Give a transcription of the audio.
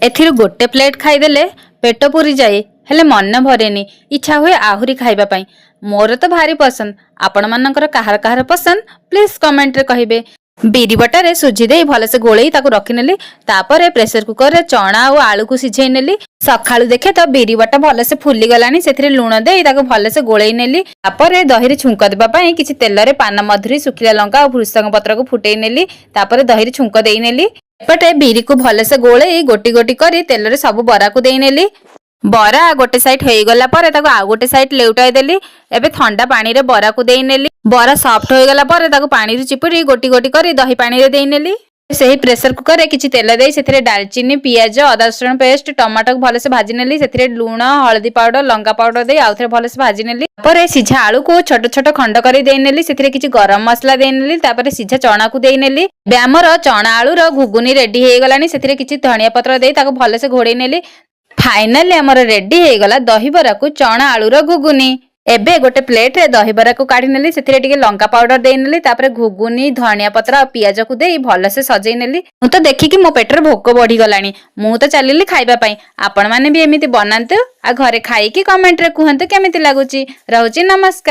ଏଥିରୁ ଗୋଟେ ପ୍ଲେଟ୍ ଖାଇଦେଲେ ପେଟ ପୁରିଯାଏ, ହେଲେ ମନ ଭରେନି, ଇଚ୍ଛା ହୁଏ ଆହୁରି ଖାଇବା ପାଇଁ। ମୋର ତ ଭାରି ପସନ୍ଦ। ଆପଣମାନଙ୍କର କାହାର କାହାର ପସନ୍ଦ, ପ୍ଲିଜ୍ କମେଣ୍ଟରେ କହିବେ। ବିରି ବଟାରେ ସୁଜି ଦେଇ ଭଲସେ ଗୋଳେଇ ତାକୁ ରଖିନେଲି। ତାପରେ ପ୍ରେସର କୁକରରେ ଚଣା ଆଉ ଆଳୁକୁ ସିଝେଇ ନେଲି। ସକାଳୁ ଦେଖେ ତ ବିରି ବଟା ଭଲସେ ଫୁଲିଗଲାଣି। ସେଥିରେ ଲୁଣ ଦେଇ ତାକୁ ଭଲସେ ଗୋଳେଇ ନେଲି। ତାପରେ ଦହିରେ ଛୁଙ୍କ ଦେବା ପାଇଁ କିଛି ତେଲରେ ପାନ ମଧୁରୀ, ଶୁଖିଲା ଲଙ୍କା ଆଉ ଭୃସଙ୍ଗ ପତ୍ରକୁ ଫୁଟେଇ ନେଲି। ତାପରେ ଦହିରେ ଛୁଙ୍କ ଦେଇନେଲି। ଏପଟେ ବିରିକୁ ଭଲସେ ଗୋଳେଇ ଗୋଟି ଗୋଟି କରି ତେଲରେ ସବୁ ବରାକୁ ଦେଇନେଲି। ବରା ଗୋଟେ ସାଇଡ ହେଇଗଲା ପରେ ତାକୁ ଆଉ ଗୋଟେ ସାଇଡ ଲେଉଟାଇ ଦେଲି। ଏବେ ଥଣ୍ଡା ପାଣିରେ ବରାକୁ ଦେଇନେଲି। ବରା ସଫ୍ଟ ହୋଇଗଲା ପରେ ତାକୁ ପାଣିରୁ ଚିପୁଡ଼ି ଗୋଟି ଗୋଟି କରି ଦହି ପାଣିରେ ଦେଇନେଲି। ସେହି ପ୍ରେସର କୁକରରେ କିଛି ତେଲ ଦେଇ ସେଥିରେ ଡାଲଚିନି, ପିଆଜ, ଅଦା ରସୁଣ ପେଷ୍ଟ, ଟମାଟୋକୁ ଭଲସେ ଭାଜି ନେଲି। ସେଥିରେ ଲୁଣ, ହଳଦୀ ପାଉଡର, ଲଙ୍କା ପାଉଡର ଦେଇ ଆଉଥରେ ଭଲସେ ଭାଜି ନେଲି। ତାପରେ ସିଝା ଆଳୁକୁ ଛୋଟ ଛୋଟ ଖଣ୍ଡ କରି ଦେଇନେଲି। ସେଥିରେ କିଛି ଗରମ ମସଲା ଦେଇନେଲି। ତାପରେ ସିଝା ଚଣାକୁ ଦେଇନେଲି। ଏବେ ଆମର ଚଣା ଆଳୁର ଘୁଗୁନି ରେଡି ହେଇଗଲାଣି। ସେଥିରେ କିଛି ଧନିଆ ପତ୍ର ଦେଇ ତାକୁ ଭଲସେ ଘୋଡେଇ ନେଲି। ଫାଇନାଲି ଆମର ରେଡି ହେଇଗଲା ଦହିବରାକୁ ଚଣା ଆଳୁର ଘୁଗୁନି। ଏବେ ଗୋଟେ ପ୍ଲେଟରେ ଦହିବରାକୁ କାଢି ନେଲି। ସେଥିରେ ଟିକେ ଲଙ୍କା ପାଉଡର ଦେଇନେଲି। ତାପରେ ଘୁଗୁନି, ଧନିଆ ପତ୍ର ଆଉ ପିଆଜକୁ ଦେଇ ଭଲସେ ସଜେଇ ନେଲି। ମୁଁ ତ ଦେଖିକି ମୋ ପେଟରେ ଭୋକ ବଢିଗଲାଣି। ମୁଁ ତ ଚାଲିଲି ଖାଇବା ପାଇଁ। ଆପଣମାନେ ବି ଏମିତି ବନାନ୍ତୁ ଆଉ ଘରେ ଖାଇକି କମେଣ୍ଟରେ କୁହନ୍ତୁ କେମିତି ଲାଗୁଛି। ରହୁଛି, ନମସ୍କାର।